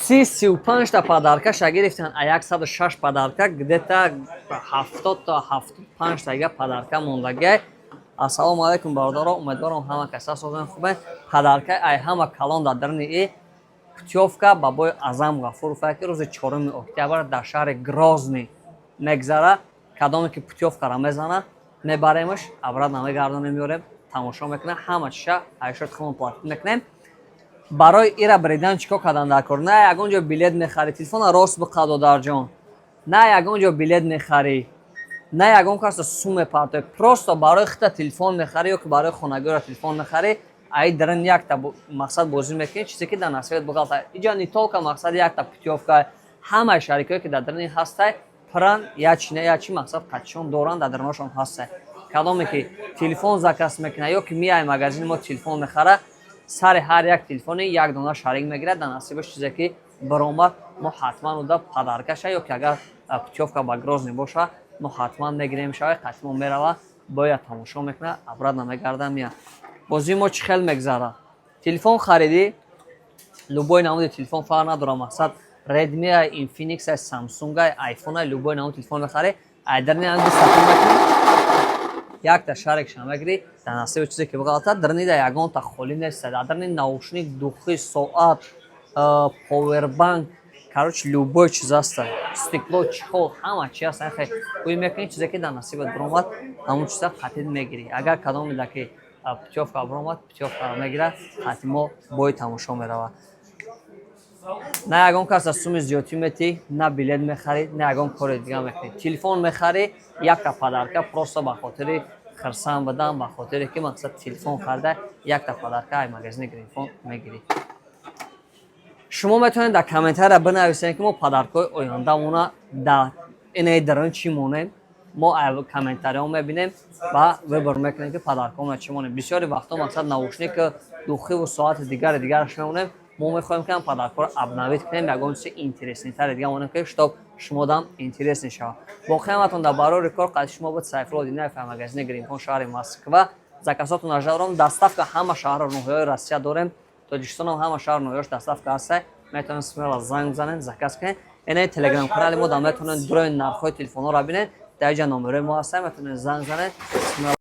35 та подаркаша гирифтан, а 106 подарка где-то 70 то 75 тага подарка мондагай. Ассалому алайкум, бародаро, умедворам, ҳама каса созан, хубе. Подарка ай ҳама калон дар дарни и путёвка ба бои Азам Ғафуров, ки рӯзи 4 октябр дар шаҳри Грозный мегзара. Кадоме ки путёвкара мезана, мебаремаш, обратно мегардонем, меорем, тамошо мекунем, ҳама чиша айшот худмон платить мекунем. Барои ира бридан чӣ кор кардан дар кор? На ягон ҷо билет мехарӣ, телефона рост биқа, додарҷон, на ягон ҷо билет мехарӣ, на ягон касо сум мепартоӣ. Просто барои хита телефон мехарӣ ё ки барои хонагиро телефон мехарӣ, ай дарин якта мақсад бозӣ мекунӣ, чизе ки дар насибат буғалта. Иҷа не только мақсад якта путёвка, ҳамаи шарикое ки дар дарини ҳастай, пуран ячи на ячи мақсад қатишон доранд, дар дарунашон ҳастай. Кадоме ки телефон заказ мекунад ё ки меай магазини мо, телефон мехара, сари ҳар як телефони як дона шарик мегирад. Дар насибаш чизе ки баромад, мо ҳатман уда подаркаша ё ки агар путёвка ба Грозный боша, мо ҳатман мегирем, шавай қатимо мерава, бояд тамошо мекунад, обратно мегарда, меяд. Бозии мо чӣ хел мегзарад? Телефон харидӣ, любой намуди телефон, фарқ надорад, мақсад Redmi, Infinix, Samsung, iPhone, любой намуди телефон мехарӣ, айдарни ангу сафир мекунӣ, якта шарикша мегирӣ, дар насиби чизе ки биғалта. Дарнида ягонта холӣ нест, дар дарни наушник, духи, соат, повербанк, короче, любой чиз аста, стекло, чехол, ҳама чи аст. Хе ӯй мекунӣ, чизе ки дар насибат биромад, ҳамон чиза қатид мегирӣ. Агар кадомеда ки путёвка биромад, путёвкаро мегирад, қати мо бои тамошо меравад. На ягон кас аз суми зиёдтӣ метӣ, на билет мехарӣ, на ягон кори дига мекунӣ. Телефон мехарӣ, якта подарка, просто ба хотири хирсан будан, ба хотире ки мақсад телефон харида, якта подарка ай магазини Гринфон мегирӣ. Шумо метавонед дар комментария бинависед, ки мо подаркҳои ояндамона дар инаи дарун чӣ монем. Мо комментариҳо мебинем ва выбор мекунем, ки подаркҳомона чӣ монем. Бисёри вақтҳо мақсад наушник, духиву соати дигари дигараш мемонем. Мо мехоҳем, ки ҳам подаркҳоро обновить кунем, ягон чизи интересныйтари дига монем, ки чтоб шумодам интересный шавад. Боқӣ ҳаматон дар барори кор. Қади шумо буд Сайфулло Динаев, магазини Гринфон, шаҳри Москва. Заказотон ажаром, доставка ҳама шаҳру ноҳияҳои Россия дорем, Тоҷикистонам ҳама шаҳру ноҳияш доставка ҳаста. Метавонед смело занг бизанед, заказ кунед. Инаи телеграм канали мо да метавонед дурои нархҳои телефонҳоро бинед. Дар иҷа номерои мо ҳаста, метавонед занг занед смело.